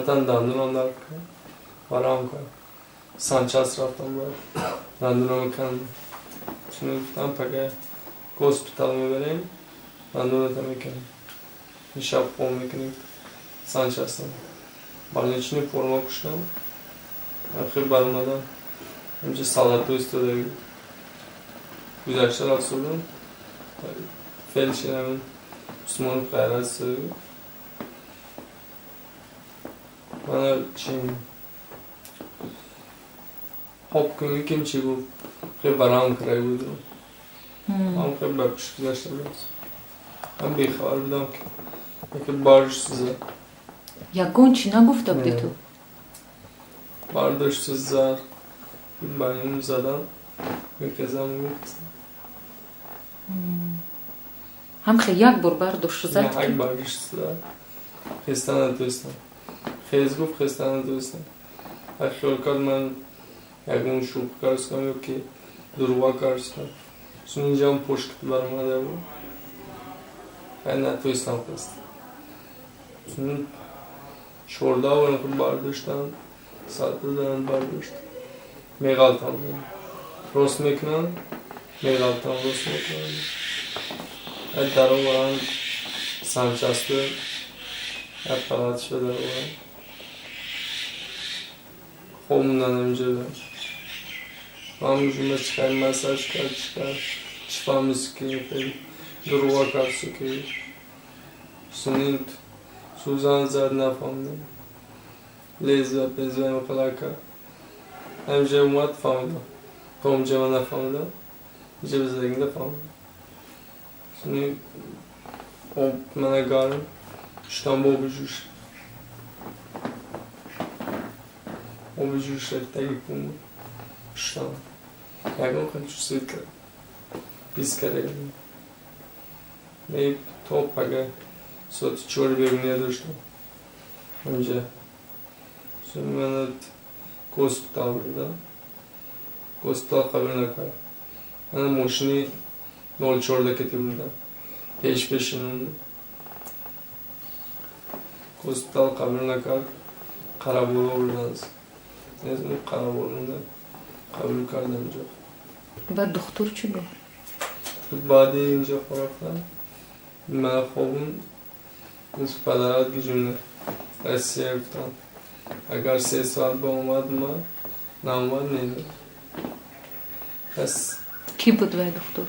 Ҳақиқатан дандунам дард кард, варам кард. Санчаст рафтам, бояд дандунам кандам. Чун гуфтам, пага госпитал мебарем, дандуната мекунем. Ин шаб хоб мекунем. Санчастам. Больничный форма пӯштам. Хел баромадам. Инҷа солдатҳо истода гузашта рафт. Фельдшер ҳамин Усмонов Ғайрат истода. Мана чи хоб кунӣ, ким чӣ гуфт, хеле барам карда буд. Ман хеле ба пушт гузашта будам. Ман бехабар будам, ки яке бардошт зад. Ягон чӣ нагуфта будӣ ту? Бардошт зад. Ба ин задам. Мехезам, мехезам. Ҳам хел як бор бардошт зад? Як бардошт зад. Хеста натонистам. Хез гуфт, хеста натонистам. Хиёл кард, ман ягон шӯхӣ кардам ё ки дурӯға кардам. Чун инҷам пошкит баромада буд. Хай натонистам хеста. Чун 14 бор худ бардоштам, сад додам, бардоштам. Меғалтам. Рост мекунам, меғалтам, рост мекунам. Ай дароварам санчасту, як палат шуда дароварам. Хоб мондан инҷо. Ман мужума чикар массаж кард, чикар, чӣ фаҳмист, ки хеле дурӯға кардсу, ки сунит сӯзан зад, нафаҳмидам. Лезва пезва хела кард. Ҳаминҷа омад, фаҳмидам. То онҷа ман нафаҳмидам. Инҷа задагида фаҳмидам. Суни об мана гарм, шутам бо оби ҷӯш. Оби ҷӯш рехтаги пум шутам. Ягон хел чувствует кард. Ҳис карда. Не, то пага соати 4 бегуния доштам. Ҳаминҷа. Суни мана госпитал бурдам. Госпитал қабул накард. Мана мошини 04 кети бурдам. Пеш пеши госпитал қабул накард. Қараболо бурданд. Қараболонда қабул кардам инҷо. Баъд духтур чӣ гуфт? Баъди инҷо рафтам. Мана хобун гуфт, падарат гиҷунда Россия, гуфтам. Агар 3 соат ба омад, ма наомад, не. Пас Кӣ буд вай духтур?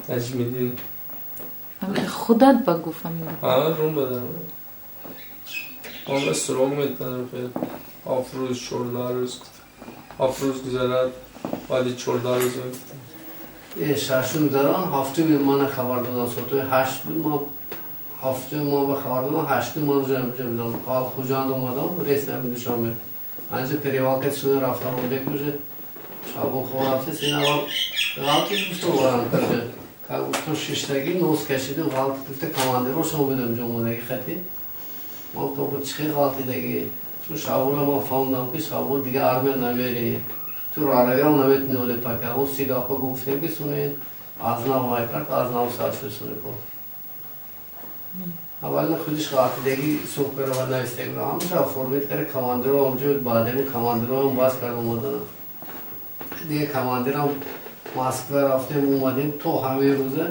Наҷмиддин. Худат ба гуфт ҳамин гап? Ҳа, рум бадарам. Он суроғ метанам, хел 7 рӯз, 14 рӯз, 7 рӯз гузарад, баъди 14 рӯз мегуфтам. Шашум гузарон, ҳафтуми мана хабар додам, соатҳои 8 буд, ма ҳафтуми ма ба хабар додам, ҳаштуми ман уже инҷа будам. Хуҷанд омадам, рейс наби Душанбе. Анҷа перевалка суна рафтам, бек уже шабон хоб рафта, сен аввал ғалти гуфта оварам каҷа. Как гуфтам, шиштагӣ нос кашидим, ғалти гуфта командирош омедам ҷо омадаги хати. Ман гуфтам, худ чӣ ғалтидаги? Чун шабола ман фаҳмидам, ки шабол дига армия намери. Ту раравиам наметуни оле пака. Он си гапа гуфтем, ки суне аз нав вай кард, аз нав сар шуд суне кор. Аввалина худиш ғалтидаги сӯх кара ва навистаги. Ҳамаша оформит кара командиро онҷо, баъдани командироам бас кард омадана. Дига командирам Москва рафтем, омадем, то ҳамин рӯза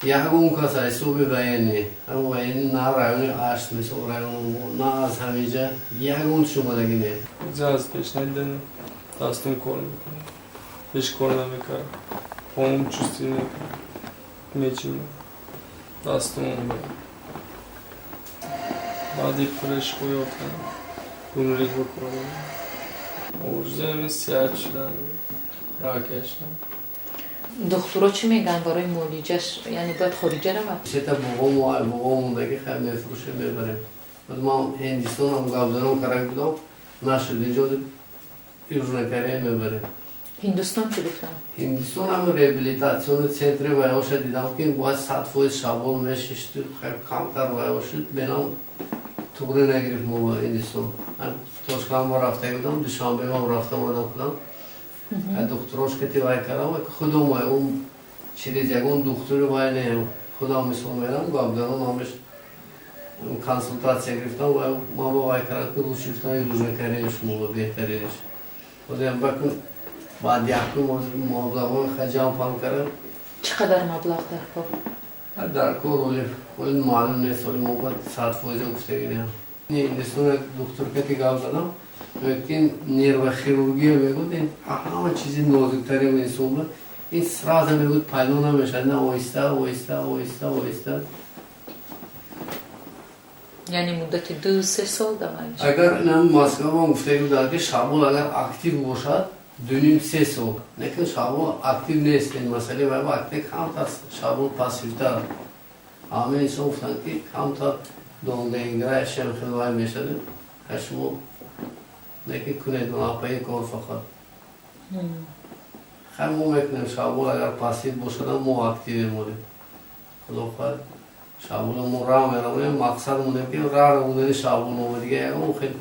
ягон кас аз ҳисоби военный, ҳам военный на райони 8, мисол райони на аз ҳаминҷа ягон чиз омадагӣ не. Инҷа аз пеш надиданам, дастум кор мекунад. Пеш кор намекард. Поум чувствӣ мекунад. Мечимад. Дастум омад. Баъди пулаш хӯ ёфтам. Гумрик ба кор омад. Орзуям сиҳат шудан. Роҳ гаштам. Духтуро чӣ мегӯянд барои муолиҷаш? Яъне бояд хориҷа равад? Сета бобом, бобом мондаги, хай мефурӯшем, мебарем. Баъд ман Ҳиндистонам гапзанон карда будам, нашуд, инҷо Южная Корея мебарем. Ҳиндустон чӣ гуфтанд? Ҳиндистон ҳам реабилитационный центри вайоша дидам, ки бояд 100% шабол мешишт, хай камтар вайо шуд, бенам туғри нагирифт мо ба Ҳиндистон. Тошканд рафта будам, Душанбеам рафта омадам худам. Духтурош кати вай кардам, худам вай, он через ягон духтури вай не, худам мисол мерам, гапзанон ҳамаш Консултатсия гирифтам ва ма ба вай кардам, ки лучше гуфтам Южный Корея шумо беҳтаринаш. Ҳозир бакун баъд якум маблағҳои ха ҷамъ фаҳм кардам. Чӣ қадар маблағ дар кор? Дар кор оли маълум нест, оли мо ба 100% гуфтагинем. Ҳиндистон як духтур кати гап задам, мегӯяд, ки нервохирургия, мегӯяд, ин ҳама чизи нозиктарин инсон ба ин сразу, мегӯяд, пайдо намешавад, на оҳиста оҳиста оҳиста оҳиста. Яъне муддати 2-3 сол давом? Агар Москва гуфтаги буданд, ки Шаҳбол агар актив бошад, 2,5-3 сол, лекин Шаҳбол актив нест. Ин масъалаи вай актив камтар, Шаҳбол пассивтар. Ҳама инсон гуфтанд, ки камтар долгоиграющий хел вай мешавад. Шумо лекин кунед апаи кор, фақат хай мо мекунем. Шаҳбол агар пассив бошадам, мо актив мемонем. Худо хоҳад, Шаҳбола мо раҳ меравонем. Мақсад монем, ки раҳ равондани Шаҳбол мо, дига ягон хел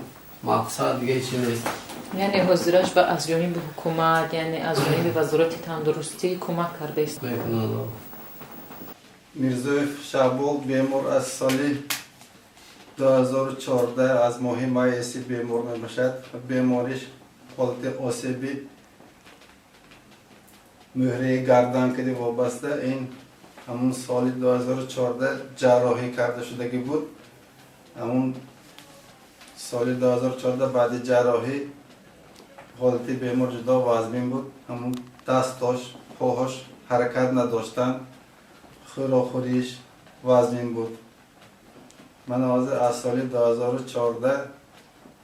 мақсад дига чи нест. Яъне ҳозираш ба аз ҷониби ҳукумат, яъне аз ҷониби Вазорати тандурустӣ кӯмак кардааст? Мекунанд. Мирзоев Шаҳбол бемор аз соли 2014 аз моҳи майеси бемор мебошад. Бемориш ҳолати осеби муҳраи гардан кади вобаста. Ин ҳамун соли 2014 ҷарроҳӣ карда шудагӣ буд. Ҳамун соли 2014 баъди ҷарроҳӣ ҳолати бемор ҷудо вазмин буд. Ҳамун дастош, поҳош ҳаракат надоштанд, хӯрокхӯриш вазмин буд. Мана ҳозир аз соли 2014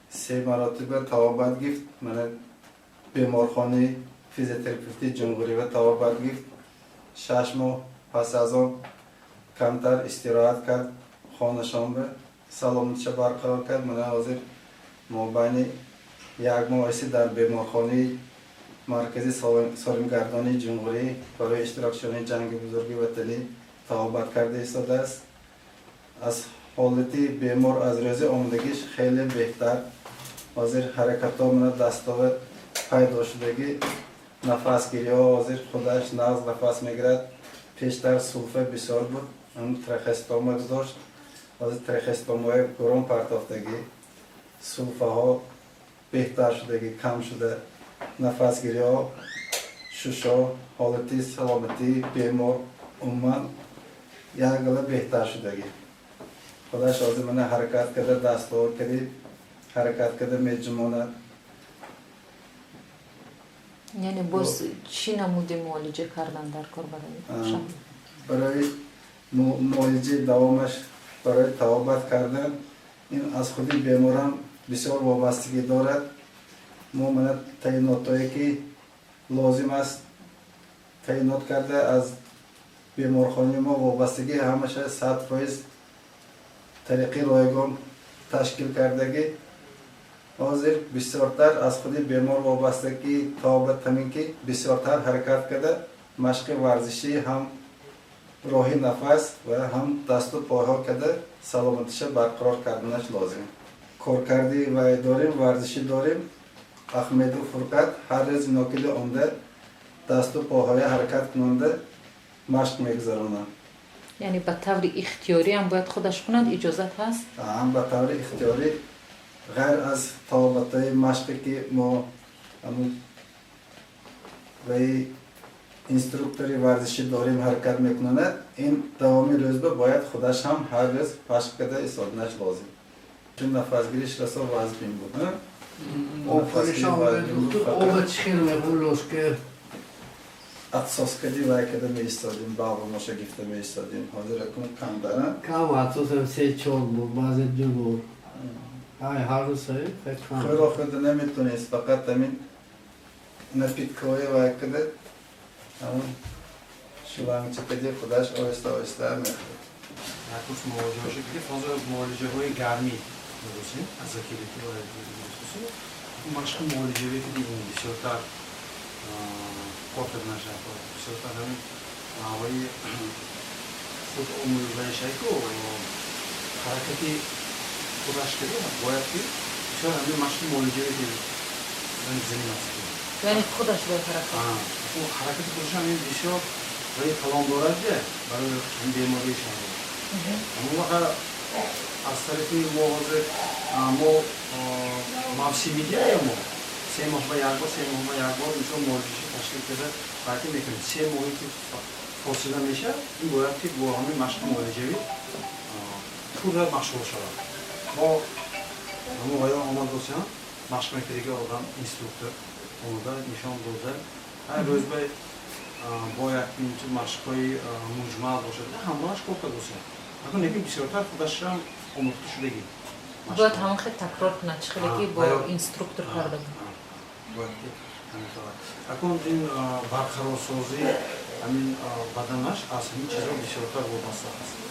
се маротиба табобат гирифт. Мана беморхонаи физиотерапевтии ҷумҳуриба табобат гирифт. 6 моҳ пас аз он камтар истироҳат кард, хонашонба саломатиша барқарор кард. Мана ҳозир мобайни як моҳеси дар беморхонаи маркази солимгардонии ҷумҳурӣ барои иштирокчиёни ҷанги бузурги ватанӣ табобат карда истодааст. Аз ҳолати бемор аз рӯзи омадагиш хеле беҳтар. Ҳозир ҳаракатҳо мана дастова пайдо шудагӣ, нафасгириҳо ҳозир худаш нағз нафас мегирад. Пештар сулфа бисёр буд, трахеостома дошт, ҳозир трахеостомаи гурон партофтагӣ, сулфаҳо беҳтар шудагӣ, кам шуда, нафасгириҳо, шушо, ҳолати саломатии бемор умуман якгала беҳтар шудагӣ. Худаш ҳозир мана ҳаракат карда, дастҳо кади ҳаракат карда меҷумонад. Яъне боз чӣ намуди муолиҷа кардан дар кор барои? Барои муолиҷаи давомаш, барои табобат кардан ин аз худи беморам бисёр вобастагӣ дорад. Мо мана таъинотҳое ки лозим аст, таъинот карда, аз беморхонаи мо вобастагӣ ҳамаша 100% тариқи ройгон ташкил кардагӣ. Ҳозир бисёртар аз худи бемор вобастагӣ табобат ҳамин ки бисёртар ҳаракат карда, машқи варзишӣ, ҳам роҳи нафас ва ҳам дасту пойҳо карда, саломатиша барқарор карданаш лозим. Коркарди вай дорем, варзишӣ дорем. Ахмеду Фурқат ҳар рӯз нокили омда, дасту пойҳоя ҳаракат кунонда машқ мегузаронанд. Яъне ба таври ихтиёрӣ ҳам бояд худаш кунад, иҷозат ҳаст? Ҳам ба таври ихтиёрӣ. Ғайр аз табобатҳои машқе ки мо ваи инструктори варзишӣ дорем, ҳаракат мекунонад, ин давоми рӯзба бояд худаш ҳам ҳар рӯз машқ карда истоданаш лозим, чун нафасгириш расо вазбин буд. Оба чӣ хел мехӯр ложка? Отсос кади вай када меистодим, бағлмоша гифта меистодим. Ҳозир акун камтара. Кам отсосам, се чор бор, баъзе ду бор. Ай ҳар рӯз саи кам. Хӯро хӯрда наметонист, фақат ҳамин напиткҳои вай када, ҳамун шлангча кади худаш оҳиста оҳиста мехӯрд. Як курс муолиҷаҳоша гирифт. Ҳозир муолиҷаҳои гармӣ медосем, аз закиритусем, машқи муолиҷавӣ ки дидем, бисёртар кор карданаш, бисёртар ҳамин ҳавои худ омӯзаишайку ҳаракати худаш кида бояд, ки бисёр ҳамин машқи муолиҷавӣ ки заниматься. Яъне худаш бояд ҳаракат? Ҳаракати худаш ҳамин бисёр барои калон дорад, барои бемориишон. Ҳамон вақт. Аз тарафи мо ҳозир мо мавсимӣ диаем, мо 3 моҳ ба як бор, 3 моҳ ба як бор, мисол, муолиҷаша ташкил карда қайти мекунем. 3 моҳе ки фосила мешавад, ин бояд ки бо ҳамин машқи муолиҷавӣ пурра машғул шавад. Мо ҳамон ваё омад бошам, машқ мекардаги одам, инструктор омода нишон дода, ҳар рӯз ба бо як машқҳои муҷмал бошад, ҳамроҳаш кор карда бошад. Акун лекин бисёртар худашам омӯхта шудагӣ. Бояд ҳамон хел такрор кунад, чӣ хеле ки бо инструктор карда буд. Бояд ки акун ин барқарорсозии ҳамин баданаш аз ҳамин чизҳо бисёртар вобаста аст.